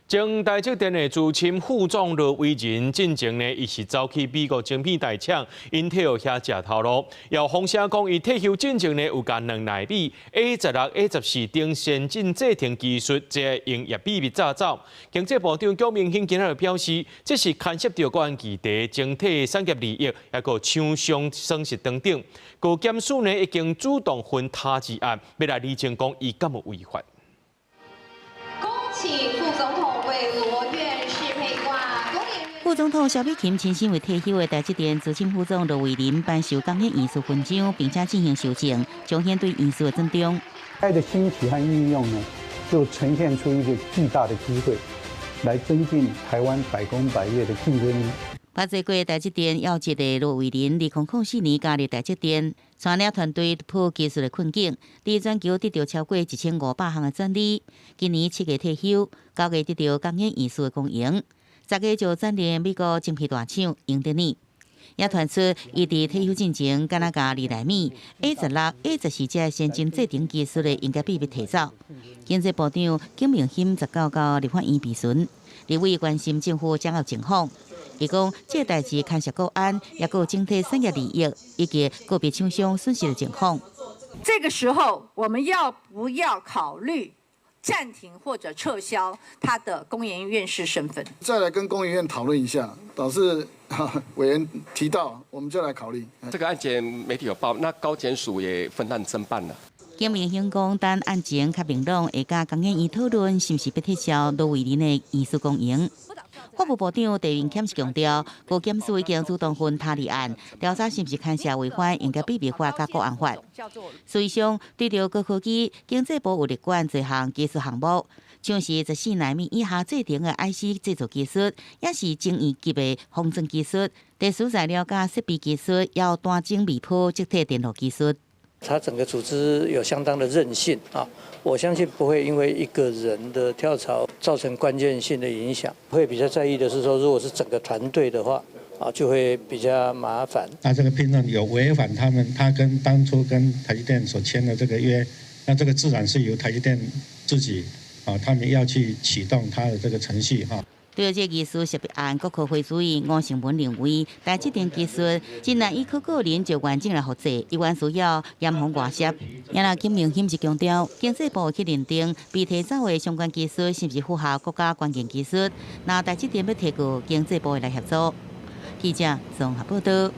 前台積電的資深副總羅威仁進前呢，伊是走去美國晶片大廠英特爾遐食頭路，有風聲講伊退休進前呢，有共兩納米 A16、A14等先進製程技術，這个營業秘密詐走。經濟部長蔣明興今仔日表示，這是牽涉著國安議題、整體產業利益，抑閣廠商損失等等。高檢署呢已經主動分他治案，欲來釐清講伊敢有違法。恭請副總統為羅院士佩掛。副總統蕭美琴親身為退休的台積電資深副總羅威仁頒授工研院士勳章，並且進行授證，彰顯對院士的尊重。 AI 的興起和應用呢，就呈現出一個巨大的機會，來增進台灣百工百業的競爭力。捌做過台積電要職的羅威仁，2004年加入台積電，帶領團隊突破技術的困境，佇全球得著超過1500項的專利。今年7月退休，9月得著工研院士的光榮，10月就轉任美國晶片大廠英特爾。也傳出伊佇退休進前，敢若共2納米 A16、A14這先進製程技術的營業秘密提走。經濟部長景明興19到立法院備詢，立委關心政府掌握情況。伊講，這個代誌牽涉國安，抑閣有整體產業利益以及個別廠商損失的情況。這個時候，我們要不要考慮暫停或者撤銷他的工研院士身份？再來跟工研院討論一下，倒是委員提到，我們就來考慮。這個案件媒體有報，那高檢署也分案偵辦了。景明興講，等案情較明朗，會佮工研院討論，是毋是欲撤銷羅威仁的院士光榮。法務部長陳文謙是強調，高檢署已經主動分他立案調查，是毋是牽涉違反營業秘密法佮國安法。事實上，對著高科技，經濟部有列管這項技術項目，像是14納米以下製程的 IC 製造技術，也是晶圓級的封裝技術、特殊材料佮設備技術，還有單晶微波積體電路技術。它整個組織有相當的韌性啊，我相信不會因為一個人的跳槽造成關鍵性的影響。會比較在意的是說，如果是整個團隊的話，啊，就會比較麻煩。那這個聘任有違反他們，他跟當初跟台積電所簽的這個約，那這個自然是由台積電自己啊，他們要去啟動他的這個程序哈。對這個技術識別案，國科會主任吳勝文認為，台積電技術真難依靠個人就完整來複製，依然需要嚴防外泄。也若景明興是強調，經濟部去認定被提走的相關技術是毋是符合國家關鍵技術，若台積電欲提告，經濟部會來協助。記者綜合報道。